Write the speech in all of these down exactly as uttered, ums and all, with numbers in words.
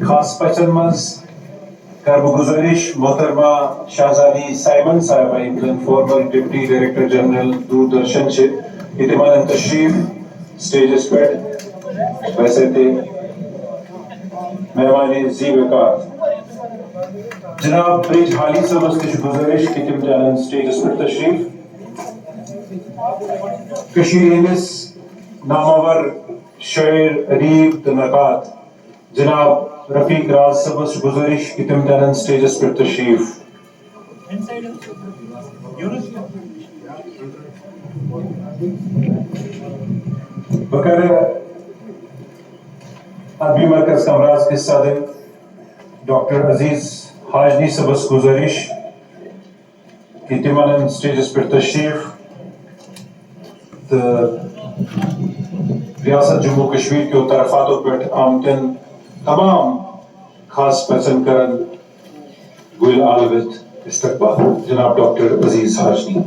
خاص پژھن منٛز کرٕ بہٕ گُزٲرِش محترمہ شہزادی سایمن صاحبہ، یِم زن former deputy director general Doordarshan چھِ، کہِ تِم انن تشریف سٹیجس پٮ۪ٹھ۔ ویسے تہِ مہمان زی وقار جناب برج حالی صٲبس تہِ چھُ گُزٲرِش کہِ تِم تہِ انن سٹیجس پٮ۪ٹھ تشریف۔ کٔشیٖرِ ہٕنٛدِس نامور شٲعر، ادیب تہٕ نقاد جناب رفیق راز صٲبس چھُ گُزٲرِش کہِ تِم تہِ انن سٹیجس پٮ۪ٹھ تشریف۔ بہٕ کرٕ ادبی مرکز کمراز کِس صدر ڈاکٹر عزیز حاجنی صٲبس گُزٲرِش کہِ تِم انن سٹیجس پٮ۪ٹھ تشریف تہٕ ریاست جموں و کشمیر کیو طرفاتو پٮ۪ٹھ آمتٮ۪ن تمام خاص پژھن کرن گُلۍ آلوِتھ استقبال۔ جناب ڈاکٹر عزیز حاجنی۔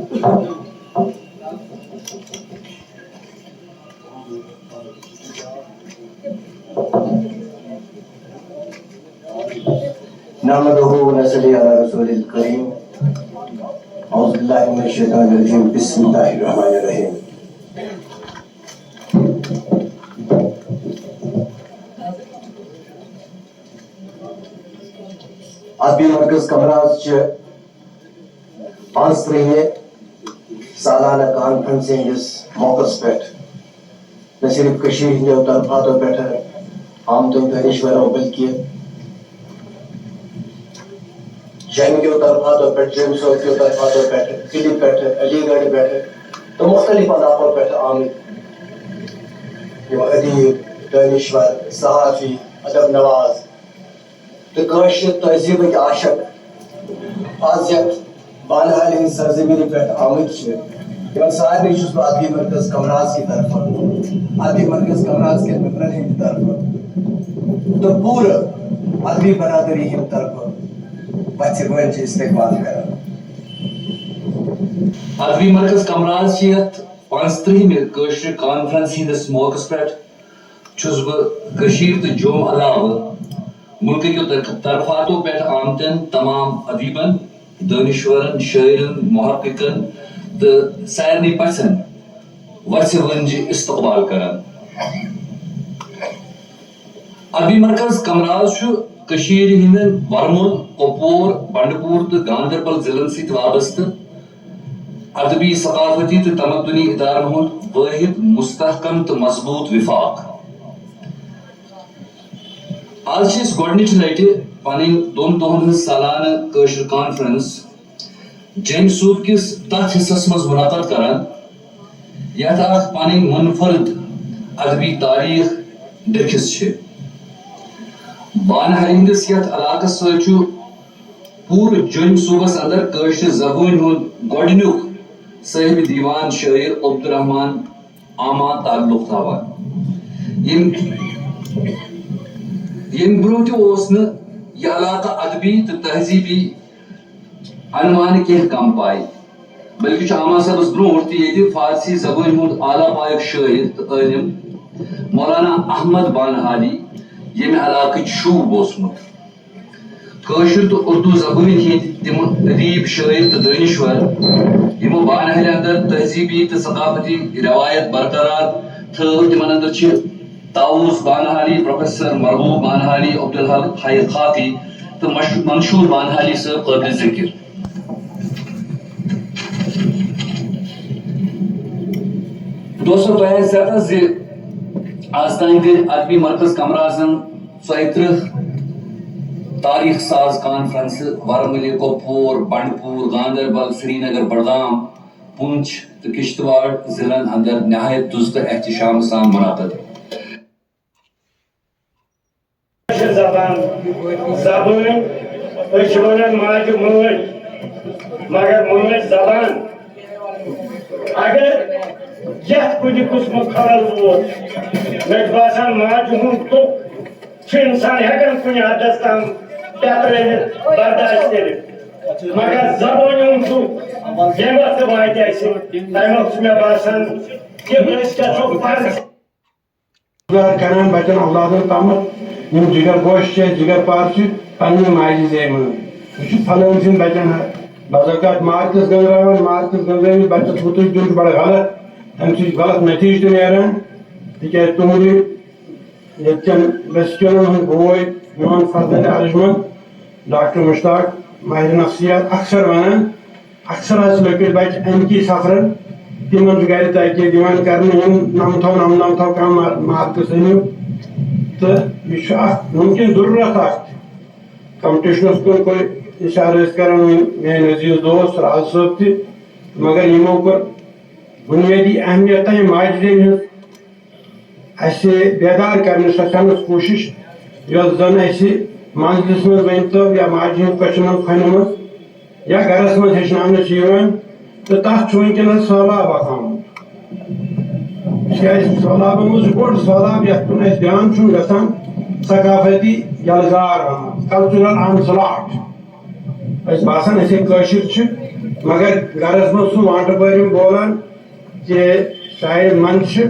نحمده ونصلي على رسوله الكريم. أعوذ بالله من الشيطان الرجيم. بسم الله الرحمن الرحيم. ادبی مرکز کمراز چہِ پانٛژترٕٛہمہِ سالانہٕ کانفرنسہِ ہٕنٛدِس موقعس پٮ۪ٹھ نہ صرف کٔشیٖرِ ہٕنٛدیو طرفاتو پٮ۪ٹھٕ آمتیو دٲنِشوَرو، بلکہِ جیٚمہِ کیو طرفاتو پٮ۪ٹھ، جیٚمہِ صٲب کیو طرفاتو پٮ۪ٹھٕ، دِلہِ پٮ۪ٹھٕ، علی گڑھ پٮ۪ٹھٕ تہٕ مُختٔلِف علاقو پٮ۪ٹھٕ آمٕتۍ یِم ادیٖب، دٲنِشوَر، صحافی، ادب نواز، تہٕ کٲشرِ تہذیٖبٕکۍ عاشق از یتھ بانہالہِ ہٕنٛزِ سرزمینہِ پٮ۪ٹھ آمٕتۍ چھِ، تِمن سارنٕے چھُس بہٕ ادبی مرکز کمراز کہِ طرفہٕ، ادبی مرکز کمراز کٮ۪ن ممبرن ہٕنٛدِ طرفہٕ تہٕ پوٗرٕ ادبی برادری ہٕنٛدِ طرفہٕ پژھِ وٲنٛجہِ استقبال کران۔ ادبی مرکز کمراز چھِ یتھ پانٛژترٕٛہمہِ کٲشرِ کانفرنس ہٕنٛدِس موقعس پٮ۪ٹھ چھُس بہٕ کٔشیٖر تہٕ جوٚم علاوٕ مُلکہٕ کیو طرف-، طرفاتو پٮ۪ٹھ آمتٮ۪ن تمام ادیٖبن، دٲنِشوَرن، شٲعرن، محققن تہٕ سارنٕے پژھن وژھِ ؤنجہِ استقبال کران۔ ادبی مرکز کمراز چھُ کٔشیٖرِ ہٕنٛدٮ۪ن ورمُل، کۄپوور، بنڈپوٗر تہٕ گاندربل ضلعن سۭتۍ وابستہٕ ادبی، ثقافتی تہٕ تمدنی ادارن ہُنٛد وٲحد مستحکم تہٕ مضبوٗط وفاق۔ از چھِ أسۍ گۄڈٕنِچہِ لٹہِ پنٕنۍ دۄن دۄہن ہٕنٛز سالانہٕ کٲشِر کانفرنس جیٚمۍ صوٗبہٕ کِس تتھ حصس منٛز منعقد کران، یتھ اکھ پنٕنۍ منفرد ادبی تاریخ لیکھِتھ چھِ۔ بانہالہِ ہٕنٛدِس یتھ علاقس سۭتۍ چھُ پوٗرٕ جوٚمۍ صوٗبس اندر کٲشرِ زبٲنۍ ہُنٛد گۄڈٕنیُک صٲحبِ دیوان شٲعر عبدالرحمان آما تعلق تھاوان۔ ییٚمہِ، ییٚمہِ برٛونٛہہ تہِ اوس نہٕ یہِ علاقہٕ ادبی تہٕ تہذیٖبی عنوانہٕ کینٛہہ کم پاے، بلکہِ چھُ آما صٲبس برٛونٛٹھ تہِ ییٚتہِ فارسی زبٲنۍ ہُنٛد اعلیٰ پایُک شٲعر تہٕ عٲلِم مولانا احمد بانہالی ییٚمہِ علاقٕچ شوٗب اوسمُت۔ کٲشُر تہٕ اُردو زبٲنۍ ہٕنٛدۍ تِم ادیٖب، شٲعر تہٕ دٲنِشوَر، یِمو بانہالہِ اندر تہذیٖبی تہٕ ثقافتی رٮ۪وایت برقرار تھٲو، تِمن اندر چھِ طاووس بانہالی، پروفیسر مرغوب بانہالی، عبدالحق حی خاقی تہٕ مش-، منشور بانہالی صٲب قٲبلِ ذِکِر۔ دوستو، تۄہہِ آسہِ ژےٚ پَتہ زِ آز تام گٔے ادبی مرکز کمرازن ژۄیہِ ترٕٛہ تاریخ ساز کانفرنسہٕ ورمُلہِ، کۄپوور، بنڈپوٗر، گاندربل، سرینگر، بڈگام، پونچھ تہٕ کشتواڑ ضلعن اندر نہایت دُستہٕ احتشام سان منعقد۔ کٲشِر زبان، زبٲنۍ، أسۍ چھِ وَنان ماجہِ مٲج، مگر مٲج زبان۔ اگر یَتھ کُنہِ قٕسمُک خلل ووت، مےٚ چھُ باسان، ماجہِ ہُنٛد دُکھ چھُ اِنسان ہٮ۪کان کُنہِ حدس تام پٮ۪ترٲوِتھ، برداشت کٔرِتھ، مگر زبٲنۍ ہُنٛد دُکھ ییٚمہِ وقتہٕ واتہِ اَسہِ، تَمہِ وقتہٕ چھُ مےٚ باسان کہِ أسۍ گژھو پَرٕ۔ گُزار کران بچن اولادن تامتھ، یِم جگر گوش چھِ اَسہِ، جگر پار چھِ پننہِ ماجہِ زیٚیہِ منٛز۔ یہِ چھُ پھلٲنۍ سٕنٛدۍ بچن حق۔ بعض اوقات مارکس گٔنٛزراوان، مارکس گٔنٛزرٲوِتھ بچس وُتُج دیُن چھُ بڑٕ غلط۔ تَمہِ سۭتۍ چھُ غلط نتیٖجہٕ تہِ نیران، تِکیازِ تُہُنٛدُے ییٚتہِ کٮ۪ن ویسٹرنن ہُنٛد بوے میون فضل ارجمن، ڈاکٹر مشتاق، ماہر نفسیات، اکثر ونان، اکثر حظ چھِ لۄکٕٹۍ بچہِ امکی سفرن، تِمن چھُ گرِ تاکید یِوان کرنہٕ، یِم نمتھو نمنمتھو کم مارکس أنِو۔ تہٕ یہِ چھُ اکھ ممکن ضروٗرت اکھ۔ کمپٹیشنس کُن کوٚر اشارٕ أسۍ کران وۄنۍ میٲنۍ عزیز دوست راز صٲب تہِ، مگر یِمو کوٚر بنیٲدی اہمیت تہٕ ماجہِ زیٚوِ ہٕنٛز اسہِ بیدار کرنٕچ سۄ سنس کوٗشش، یۄس زن اسہِ منزلس منٛز ؤنۍ تو یا ماجہِ ہٕنٛز کۄچھِ منٛز کھۄنہِ منٛز یا گرس منٛز ہیٚچھناونہٕ چھِ یِوان، تہٕ تتھ چھُ وٕنکیٚنس سہلاب اکھ آمُت۔ تِکیازِ سہلابن منٛز چھُ بوٚڑ سہلاب، یتھ کُن اسہِ دیان چھُنہٕ گژھان، ثقافتی یلغار آمُت، cultural onslaught۔ اسہِ باسان أسۍ ہے کٲشِر چھِ، مگر گرس منٛز سُہ وانٹہٕ پٲرۍ یِم بولان، کہ شاید منٛز چھِ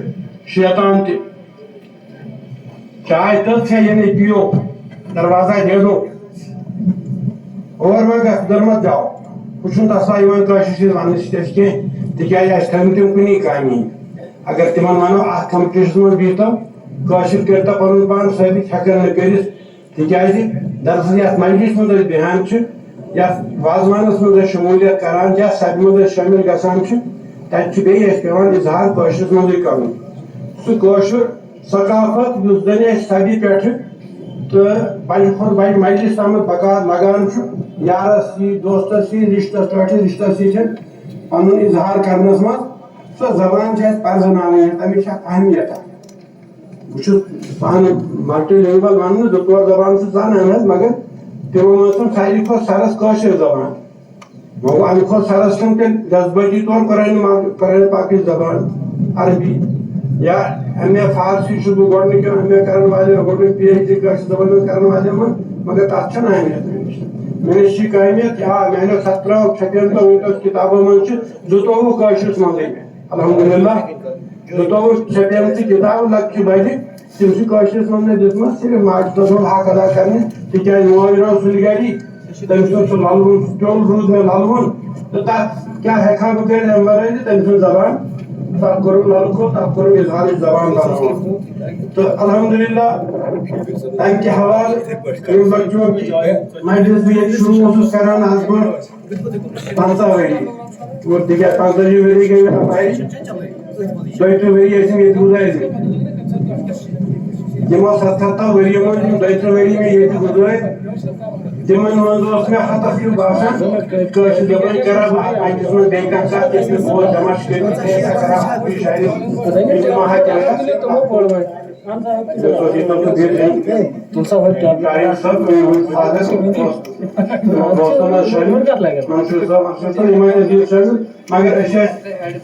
شیطان تہِ۔ چاے تٔژ چھےٚ یعنی پیو، دروازہ دے دو۔ اور وۄنۍ گژھ، خۄدا مت جاو۔ ہُہ چھُنہٕ تَس تام یِوان کٲشِر چیٖز وَننہٕ سۭتۍ اَسہِ کینٛہہ، تِکیٛازِ اَسہِ تھٲوۍ نہٕ تِم کُنی کامہِ۔ اگر تِمَن وَنو اَتھ کَمپِٹِشَنَس منٛز بِہتو، کٲشِر کٔرۍتو پَنُن پان ثٲبِت، ہٮ۪کَن نہٕ کٔرِتھ۔ تِکیٛازِ دراصل یَتھ مجلِس منٛز أسۍ بیٚہان چھِ، یَتھ وازوانَس منٛز أسۍ شموٗلیت کران چھِ، یَتھ سَبہِ منٛز أسۍ شٲمِل گژھان چھِ، تَتہِ چھُ بیٚیہِ اَسہِ پٮ۪وان اظہار کٲشرِس منٛزٕے کَرُن۔ سُہ کٲشُر ثقافت یُس زَن اَسہِ سَبہِ پٮ۪ٹھٕ تہٕ بَجہِ کھۄتہٕ بَجہِ مجلِس تامَتھ بکار لگان چھُ، یارَس سۭتۍ، دوستَس سۭتۍ، رِشتَس پٮ۪ٹھ، رِشتَس سۭتۍ پَنُن اظہار کرنَس منٛز، سۄ زبان چھِ اَسہِ پَرزٕناوٕنۍ، تَمِچ چھےٚ اہمیت اَکھ۔ بہٕ چھُس پانہٕ multilingual وننہٕ، زٕ ژور زبان چھُس زانان حظ، مگر تِمو منٛز چھُم ساروی کھۄتہٕ سرس کٲشِر زبان۔ وۄنۍ گوٚو، اَمہِ کھۄتہٕ سرس چھُم تیٚلہِ جذبٲتی طور قرآن ما-، قرآن پاکٕچ زبان عربی۔ یا ایم اے فارسی چھُس بہٕ گۄڈٕنِکٮ۪ن ایم اے کرن والٮ۪ن، گۄڈٕنیُک پی ایچ ڈی کٲشِر زبانہِ منٛز کرن والٮ۪ن منٛز، مگر تَتھ چھَنہٕ اہمیت مےٚ نِش۔ مےٚ نِش چھِ یہِ اہمیت، آ، میٛانیو سترٛہو چھپٮ۪ن تہٕ وٕنکٮ۪س کِتابو منٛز چھِ زٕتووُہ کٲشرِس منٛزٕے مےٚ۔ الحمدللہ۔ زٕتووُہ چھپیمژٕ کِتاب لۄکچہِ بجہِ، تِم چھِ کٲشرِس منٛز مےٚ دِژمٕژ صرف ماجہِ دۄد ہُنٛد حق ادا کرنہِ، تِکیازِ مٲلۍ راو سُلہِ گری، تٔمۍ سُنٛد سُہ للوُن، سُہ ٹیوٚل روٗد مےٚ للوُن، تہٕ تَتھ کیٛاہ ہٮ۪کہٕ ہا بہٕ کٔرِتھ اَمہِ ورٲے تہِ تٔمۍ سٕنٛز زبان، تَتھ کوٚرُم للہٕ کھوٚت، تَتھ کوٚرُم اظہارٕچ زبان بناوُن۔ تہٕ الحمدللہ، اَمہِ کہِ حوالہٕ یِم لۄکچہِ مۄکچہِ مجلس بہٕ ییٚتہِ شروٗع اوسُس کران آز برونٛہہ پنٛژاہ ؤری۔ اور تِکیٛازِ پنٛژتٲجی ؤری گٔے مےٚ تَپٲرۍ۔ دۄیہِ ترٕٛہ ؤری ٲسِم ییٚتہِ گُزٲرۍ۔ یِمو ستتھو ؤریو منٛز یِم دۄیہِ ترٕٛہ ؤری مےٚ ییٚتہِ گُزٲرۍ، تِمن منٛز اوس مےٚ ہتس ہیوٗ باسان، کٲشِر زبٲنۍ کرٕ ہا بہٕ اَتہِ، اَتہِ منٛز بیٚیہِ کانٛہہ کتھ یۄس مےٚ بہت دمش کٔرِتھ، بہٕ کرٕ ہا اَتھ بیٚیہِ شاعری، بہٕ دِمہٕ ہا کیٛاہ تُل سا ہُہ ٹیپ۔ شاعر صٲب، میون فادر اوس، دوستو منٛز شٲمِل، منصور صٲب، منصور صٲب، یِمن ٲسۍ ییٚتہِ شٲمِل۔ مگر أسۍ ٲسۍ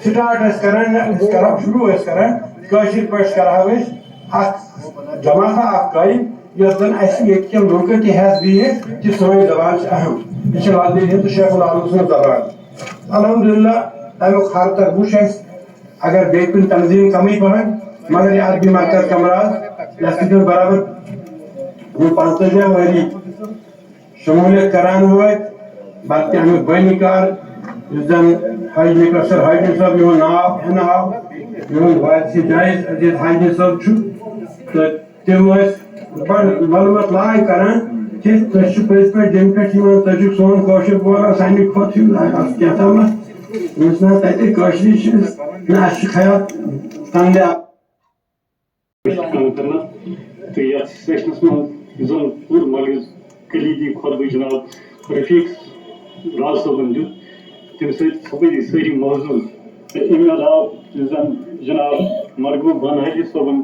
سٹارٹ ٲسۍ کران، أسۍ کرو، شروع ٲسۍ کران کٲشِر پٲٹھۍ، کرہاو أسۍ اکھ جماعتھا اکھ قٲیِم، یۄس زن اسہِ ییٚتہِ کٮ۪ن لوٗکن تہِ ہٮ۪س دِیہِ کہِ سٲنۍ زبان چھِ اہم۔ یہِ چھِ لل دٮ۪د ہٕنٛز تہٕ شیخ العالم سٕنٛز زبان۔ الحمدللہ، تمیُک ہر تر وُچھ اسہِ، اگر بیٚیہِ کُنہِ تنظیٖم کمٕے پہن، مگر یہِ عربی مرکز کمراز، یتھ سۭتۍ برابر یِم پنٛژتٲجی ؤری شمولیت کران وٲتۍ، بلکہ امیُک بٲنی کار، یُس زن حاجی میر افسر حاجی صٲب، یِہُنٛد ناو ہٮ۪نہٕ آو، یِہُنٛد وارث جایز عزیز حاجی صٲب چھُ، تہٕ تِم ٲسۍ بڑٕ ولوت لاے کران کہِ تُہۍ چھِو پٔزۍ پٲٹھۍ جیٚمہِ پٮ۪ٹھ یِوان، تُہۍ چھِو سون کٲشُر بولان، سانہِ کھۄتہٕ چھِو اَتھ کیٛاہ تامَتھ، یُس نہٕ تَتہِ کٲشرِ چھِ، نہ اَسہِ چھُ خیال تنگہِ کٲم کرنہٕ۔ تہٕ یتھ سیشنس منٛز یُس زن پوٗرٕ مجلس کلیدی خطبہٕ جناب رفیق راز صٲبن دیُت، تمہِ سۭتۍ سپدۍ سٲری محظوظ۔ تہٕ امہِ علاوٕ یُس زن جناب مرغوب بانہالی صٲبن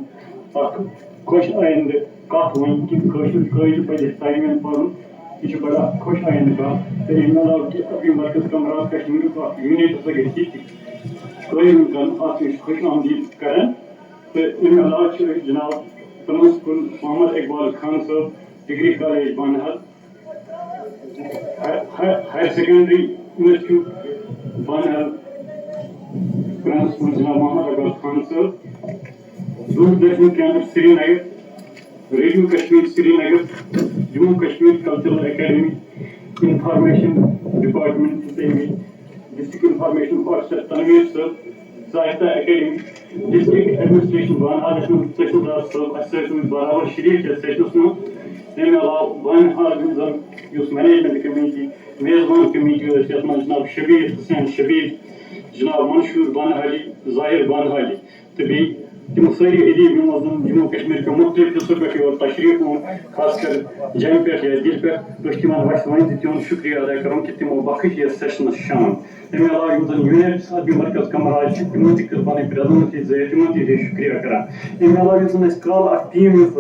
اکھ خۄش آیندٕ کتھ ؤنۍ کہِ کٲشُر کٲشُر پزِ اَسہِ ساروِین پرُن، یہِ چھُ بڑٕ اکھ خۄش آیندٕ کتھ۔ تہٕ امہِ علاوٕ کہِ ابھی مرکز کمرات کشمیرُک اکھ یوٗنٹ ہسا گژھِ ییٚتہِ قٲیِم کرُن، اتھ چھِ أسۍ خۄش آمدید کران۔ تہٕ اَمہِ علاوٕ چھِ أسۍ جناب پرنسپل محمد اقبال خان صٲب، degree college Banihal, higher, higher, higher secondary institute Banihal, principal جناب محمد اقبال خان صٲب، Doordarshan Kendra Srinagar, radio Kashmir Srinagar, Jammu Kashmir cultural academy, information department تہٕ ڈسٹرکٹ انفارمیشن آفیسر تنویر صٲب، Sahitya academy, district administration Banihal, یَتھ منٛز تحصیلدار صٲب اَسہِ سۭتۍ روٗدۍ برابر شریٖک یَتھ سیشنَس منٛز۔ تَمہِ علاوٕ بانہال یِم زَن یُس مینیجمنٹ کمیٹی، میزبان کمیٹی ٲسۍ، یَتھ منٛز جناب شبیر حسین شبیر، جناب منشور بانہالی، ظاہر بانہالی، تہٕ بیٚیہِ تِم سٲری ادیٖب، یِمو زَن جموں کشمیر کیو مُختلف حصو پٮ۪ٹھ یور تشریٖف اوٚن، خاص کر جیٚمہِ پٮ۪ٹھ یا دِلہِ پٮ۪ٹھ، أسۍ چھِ تِمن وَسہِ وٲنۍ زِ تِہُنٛد شُکریہ ادا کرُن کہِ تِمو بخش یَتھ سیشنَس شام۔ تَمہِ علاوٕ یِم زَن یوٗنیٹس ادبی مرکز کمراج چھِ، تِمن تہِ کٔر پنٕنۍ پریزنس ییٚتہِ ظٲہِر، تِمن تہِ چھِ أسۍ شُکریہ کران۔ اَمہِ علاوٕ یُس زَن اَسہِ کالہٕ اکھ ٹیٖم یُس